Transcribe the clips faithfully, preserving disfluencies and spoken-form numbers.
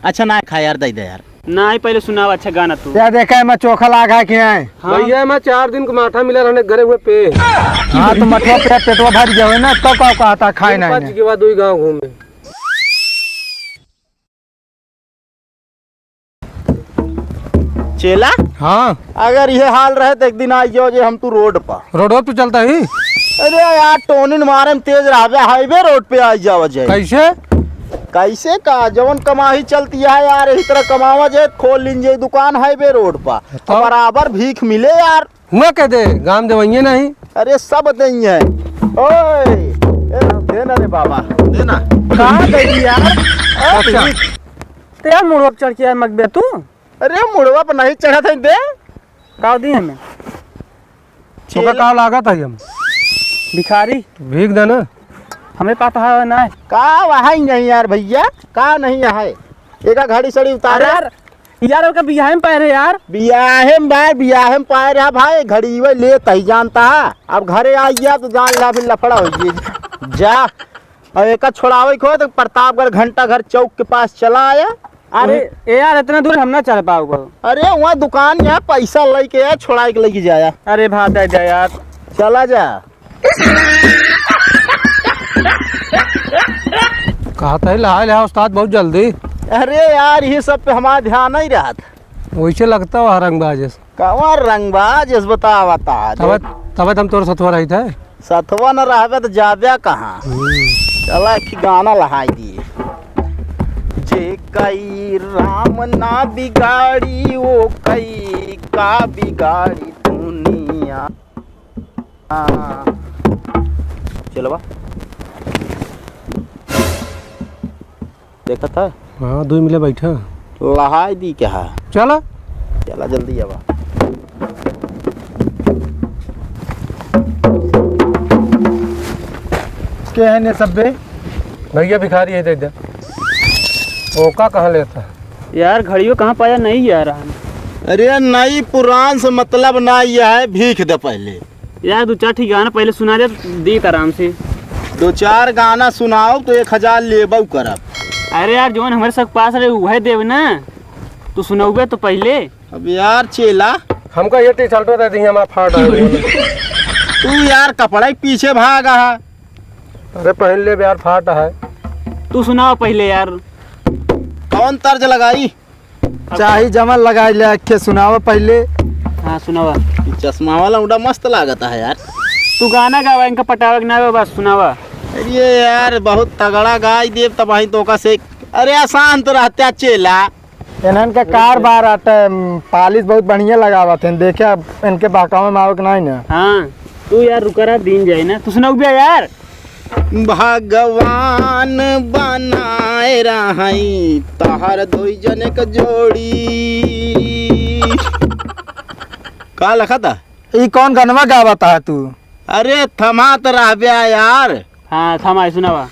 अच्छा ना खाए यार, दे दे यार। ना ही पहले सुनावा अच्छा गाना तू। या देखा है, मैं चोखा लाग है कि नहीं? हाँ। भैया, मैं चार दिन को माठा मिला रहने घरे हुए पे। हाँ, तो मठवा पे पेटवा भर गया हो ना, तो का कहता खाए नहीं पच ने। गया, दुई गाँव घूमे। चेला? हाँ। अगर ये हाल रहे तो एक दिन आई जाओ जे हम तू रोड पर। रोडवा पे चलता ही? अरे यार, टोनिन मारे में तेज रहबे, हाईवे रोड पे आई जाओ जे। कैसे? कैसे का? जवन कमाही चलती है यार, यही तरह कमावा जे, खोल लीन जे दुकान हाईवे रोड पर। तो? बराबर भीख मिले यार। हुआ कह दे, गाम देवइये नहीं। अरे सब देइये। ओए, ए, दे ना रे बाबा, दे ना। कहाँ गई यार? अच्छा। ए, भीख। तो यार मुड़वा पे चढ़ के यार मगबे तू? अरे मुड़वा पे नहीं चढ़त है, दे। का दी हमें? ओका चेला। का लागत है हम? भिखारी। भीख देना। हमें पता है ना। का वहाँ ही नहीं यार भैया, का नहीं है? एका घड़ी सड़ी उतारे। अरे यार, यार ओका बियाहे में पाए रहे यार। बियाहे में भाई, बियाहे में पाए रहा भाई, घड़ी वही लेत ही जानता है। अब घरे आ गया तो जान ला फिर लफड़ा हो गया। जा। और एका छोड़ावे को तो प्रतापगढ़ घंटा घर चौक के पास चला आया। अरे, ए यार, इतना दूर हम ना चल पाऊगा। अरे, वहाँ दुकान यहाँ पैसा लेके आया, छोड़ा के लेके जाया। अरे, भाग जा, जा यार। चला जा। कहा था, लहा, लहा उस्ताद बहुत जल्दी। अरे यार, ये सब पे हमारा ध्यान नहीं रहत। वैसे लगता है रंगबाज है। कवन रंगबाज, इस बतावत आज। तबे, तबे त हम तोर सथवा रहित है। सथवा न रहबे त जाबे कहाँ? हम्म। चला एक गाना लहाई दिए। जे कई राम ना बिगाड़ी, वो कई का बिगाड़ी दुनिया। हाँ। चलवा। देखा था? हाँ, दुई मिले बैठा। लहाई दी क्या है? चला। चला जल्दी आवा। के है ने सब्बे? भैया भिखारी है, दे दे। ओका कहाँ लेता? यार घड़ियो कहाँ पाया नहीं यार। अरे नई पुरान से मतलब ना, यह है भीख दे पहले। यार, दो चार ठे गाना पहले सुना दे, दीत आराम से। दो चार गाना सुनाओ तो एक हजार लेबऊ करब। अरे यार, जौन हमरे सब पास रहे, उहे देब ना। तू सुनौबे तो पहले। अब यार चेला। हमका ये टी-शर्टो दे दी, हमारा फाट है। तू यार कपड़ा ही पीछे भागा है। अरे पहन ले यार, फाट है। तू सुनाओ पहले यार। कौन तर्ज लगाई? चाही जमल लगाई ले, अखे सुनावा पहले। हाँ, सुनावा। ई चश्मा वाला उड़ा मस्त लागत है यार। तू गाना गावा, इनका पटावे के ना बा, बस सुनावा। अरे यार, बहुत तगड़ा गाई देब तब आई तो का से। अरे, अशांत रहते चेला। इन्हन के कार बार आटे, पालिश बहुत बढ़िया लगावत हैं। देखे, अब इनके बहकावे में आवे के नहीं ना। हाँ, तू यार रुका रहा, दिन जाए ना। तू सुनाऊ बे यार। भगवान बनाए रहई तहर दुई जने क जोड़ी। का लखा था? ई कौन गनवा गावत है तू? अरे थमा त रहब्या यार। हाँ, थमा, सुनावा।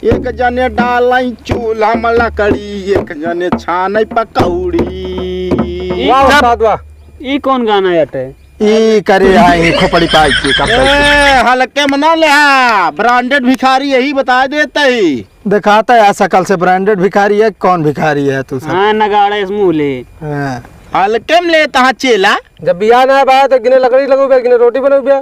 एक जने डालई चूल्हा में लकड़ी, एक जने छानई पकौड़ी। ई वाह, कब उस्ताद, वाह। ई कौन गाना हटे? ई करे आई खोपड़ी पाई के कब ए, हल्के में ना लेहा, branded भिखारी यही बता देते ही। दिखाता है शकल से branded भिखारी है, कौन भिखारी है तू सब? हाँ, नगाड़ा इस मुँह ले। हाँ। हल्के में लेता हाँ चेला। जब बियाह ना भा, तो गिने लकड़ी लगौबे, गिने रोटी बनौबे।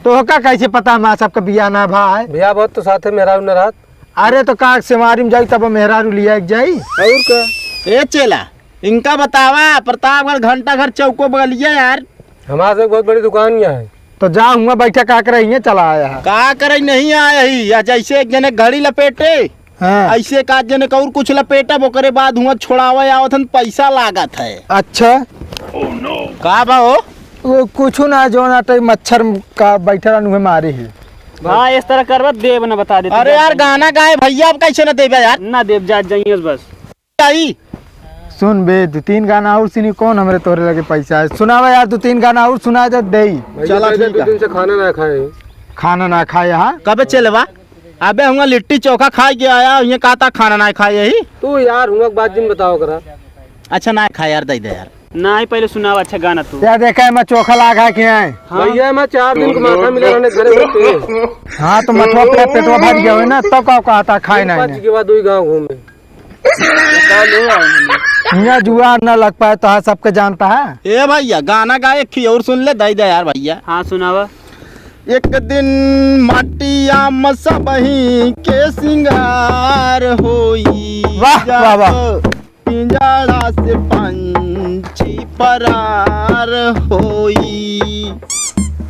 तो ओका कैसे पता मा सबका बियाह ना भा है? बियाह बहुत तो साथे मेहरारू न रहत। अरे तो का सेवारी में जाई तब मेहरारू लिया के जाई? और का? ए चेला, इनका बतावा, प्रतापगढ़ घंटा घर चौको बगलिया यार। हमारे से बहुत बड़ी दुकान यहाँ है। तो जा हुआ बैठा, का करे, हियाँ चला आया है। का करे, नहीं आया ही, या जैसे एक जने घड़ी लपेटे, हाँ। ऐसे का जने का और कुछ लपेटब, ओकरे बाद हुआ छोड़ावे आवत हन, पैसा लागत है। अच्छा। का बा हो? वो कुछ ना, जो ना तो मच्छर का बैठा रहन, उहे मारे ही। भाई, इस तरह करबत देब ना, बता देते। अरे यार, गाना गाए भैया, अब कैसे ना देबे यार? ना देब, जा जाइए बस। आई। सुन बे, दो तीन गाना और सुनी, कौन हमरे तोरे लगे पैसा है? सुनावा यार, दो तीन गाना और सुना दे, देई। भैया, चला, पहले ठीक दो है। दिन से खाना ना खाए। खाना ना खाए, हाँ? कबे चलवा? अबे हुआ लिट्टी चोखा खाए के आया, ये कहता खाना ना खाए यही। तू यार, हुआ के बात जिन बताओ करा। अच्छा ना खाए यार, दे दे यार। ना ही पहले सुनावा अच्छा गाना तू। या देखा है, मैं चोखा लाग है कि नहीं? हाँ। भैया, मैं चार दिन को माथा मिला रहने घरे में पे। हाँ, तो मथवा पे पेटवा भर गया हो ना, तब का कहता खाए नहीं पच नहीं। गया, दुई गाँव घूमे। हियाँ जुआ न लग पाए, तो हाँ, सबके जानता है। ए भैया, गाना गाए, एक और सुन ले, दई दे यार भैया। हाँ, सुनावा। एक दिन माटिया में सबही के सिंगार होई, वाह, वाह, वाह। जब पिंजड़ा से पंछी फरार होई।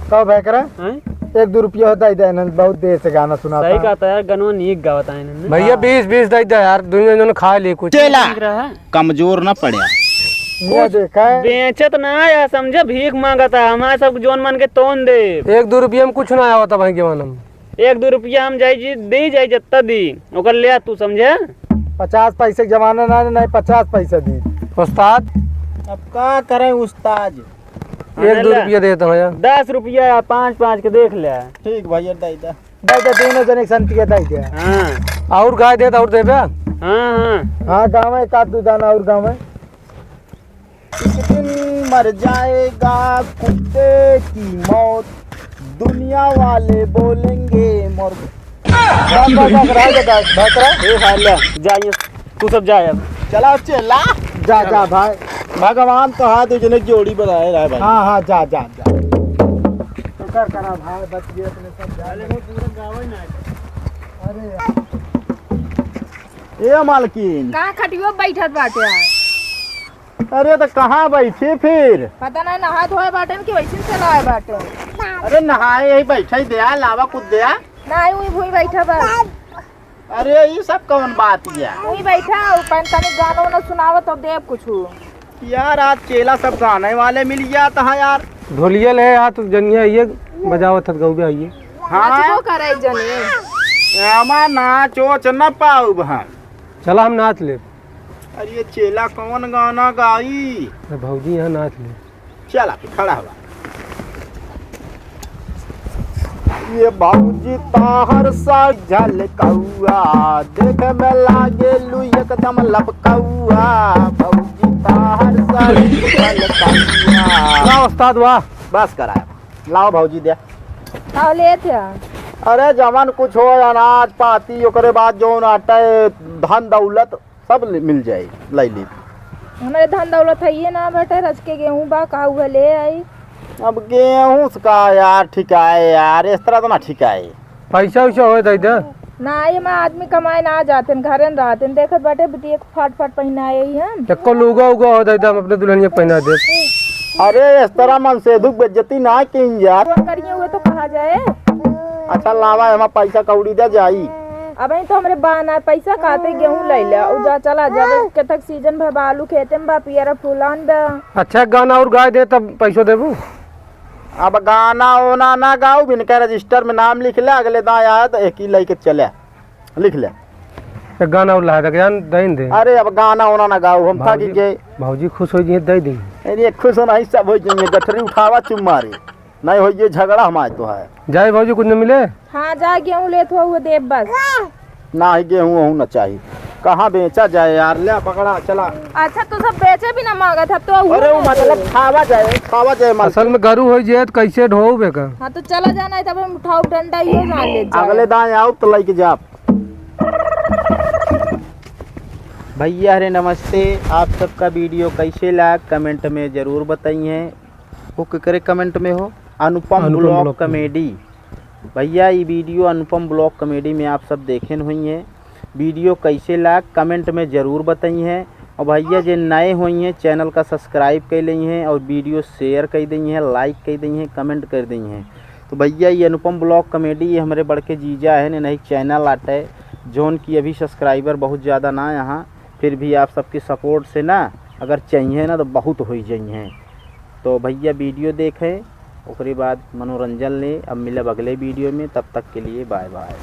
कहो भैकरा, हैं? एक दो रुपया होता ही देना, बहुत देर से गाना सुना सही था। कहता यार, गनवा नीक गावत है इन्होंने। भैया, हाँ। बीस, बीस दे दे यार, दोनों जन खा ले कुछ। चेला। ठीक रहा। कमजोर ना पड़े। ये कुछ देखा है? बेचत ना आया, समझे, भीख मांगता है, हमारे सब जोन मन के तोन दे। एक दो रुपया में कुछ ना आया होता भाई के मन में। एक दो रुपया हम जाई जी, दे जाई जत्ता दी, ओकर ले आ तू, समझे? पचास पैसे के जमाना ना, नहीं पचास पैसे दी। उस्ताद। अब का करें उस्ताद? एक दो ले। रुपया देता हूँ यार। दस रुपया या पाँच पाँच के देख ले। ठीक भैया, दे दे। दे दे, दोनों जने संतिया दे दे। हाँ। और गाय दे दे, और देबे? हाँ, हाँ। हाँ, गाँव में एक आध दो दाना और गाँव में। एक दिन मर जाएगा कुत्ते की मौत, दुनिया वाले बोलेंगे मर। बस, बस, बस, रह जा, बस, बस, रह। ए, हाँ, ले, जाइए, तू सब जा अब। चला, चला। जा, जा, भाई। भगवान तो हाथ दो जने जोड़ी बनाए रहे भाई। हाँ, हाँ, जा, जा, जा। शुक्र करा भाई, बच गए अपने सब जान। अरे यार। ए मालकिन। कहाँ खटियो बैठत बाटे यार? अरे, तो कहाँ बैठी फिर? पता नहीं, नहाए धोए बाटे न कि वैसे ही चलाए बाटे। अरे, नहाए यही बैठे ही दे, लावा कुछ दे। नहीं, वही भूई बैठा बा। अरे, ये सब कौन बात है? वही बैठा, उ पन तनी गाना वाना सुनावत, तो देब कुछ। यार, आज चेला सब गाने वाले मिल जाता है यार। ढोलिया ले आ, तू जनिया ये बजावत है, गौबे आइए। हाँ। नाचबो करे जने। एमा नाच ओच न पाउब हम। चला, हम नाच लेब। अरे, ये चेला कौन गाना गाई? अरे भौजी यहाँ नाच ले। चला, फिर खड़ा हुआ। ये भौजी ताहर सा झलकौआ, देखे में लागेलू एकदम लपकौआ। भौजी ताहर सा झलकौआ। वाह उस्ताद, वाह। बस कराया। लाओ भौजी दे। का लेत है? अरे जवन कुछ हो, अनाज पाती, ओकरे बाद जौन आटे, धन दौलत, सब ले, मिल जाई, लाई ली। हमरे धन दौलत है ये ना बेटे, रच के गेहूं बा, का हुआ ले आई? अब गेहूं से का यार ठिकाए यार, इस तरह तो ना ठिकाए। पैसा वैसा होए दे दे। ना, ये मैं आदमी कमाए ना जाते हैं, घरे न रहते हैं। देखत बाटे बिटिया को फाट फाट पहनाए ही हम। एको लुगा उगा होए दे दे, हम अपने दुल्हनिया पहना दे। अरे इस तरह मन से दुख बेइज्जती ना कीन जा। कौन करिए हुए तो कहा जाए। अच्छा लावा, हमार पैसा कौड़ी दे जाई। अबहीं तो हमरे बाना पैसा खाते गेहूं ले ले, उ जा चला जाबे, केतक सीजन भर बा, आलू खेते में बा, पियरा फूलान बा। अच्छा, गाना और गाय दे, तब पैसो देबू। अब गाना ओना ना गाऊ, इनका रजिस्टर में नाम लिख ले, अगले दाएं आया तो एक ही लेके चले, लिख ले। एक गाना और ला दे, जान दइन दे। अरे, अब गाना ओना ना गाऊ, हम थक भौजी, गए। भौजी खुश हो गई, दे दे। अरे, खुश होना ही सब हो जाएंगे, गठरी उठावा, चुम्मा रे। नहीं होई ये झगड़ा हमारे तो है। जाए भौजी, कुछ न मिले? हाँ, जा गेहूं लेत हो, वो देब बस। ना ही गेहूं वहूं न चाही। कहाँ बेचा जाए यार, ले पकड़ा, चला। अच्छा, तू सब बेचे भी ना मांगत है, तो वो अरे, वो ना मतलब दे। खावा जाए, खावा जाए माल। असल में गरू होई जे, तो कैसे ढोवे का? हाँ, तो चला जाना है, तब हम उठाओ डंडा ही हो जान ले जाए। अगले दाएं आओ तो लेके जा। भैया हरे नमस्ते, आप सबका वीडियो कैसे लाग कमेंट में ज़रूर बताइए। वो केकरे कमेंट में हो? अनुपम अनुपम ब्लॉग ब्लॉग कॉमेडी। भैया, ई वीडियो अनुपम ब्लॉग कॉमेडी में आप सब देखेन होइहें। वीडियो कैसे लाग कमेंट में ज़रूर बताइहें। और भैया, जे नए होइहें, चैनल का सब्सक्राइब कर लेइहें और वीडियो शेयर कर देइहें, लाइक कर देइहें, कमेंट कर देइहें। तो भैया, ये अनुपम ब्लॉग कॉमेडी, ये हमरे बड़के जीजा हैं, इन्हीं चैनल आटे, जौन की अभी सब्सक्राइबर बहुत ज़्यादा ना यहाँ, फिर भी आप सबके सपोर्ट से ना, अगर चाहिए ना, तो बहुत होई जाइहें। तो भैया, वीडियो देखें, ओकरे बाद मनोरंजन लें। अब मिलब अगले वीडियो में, तब तक के लिए बाय बाय।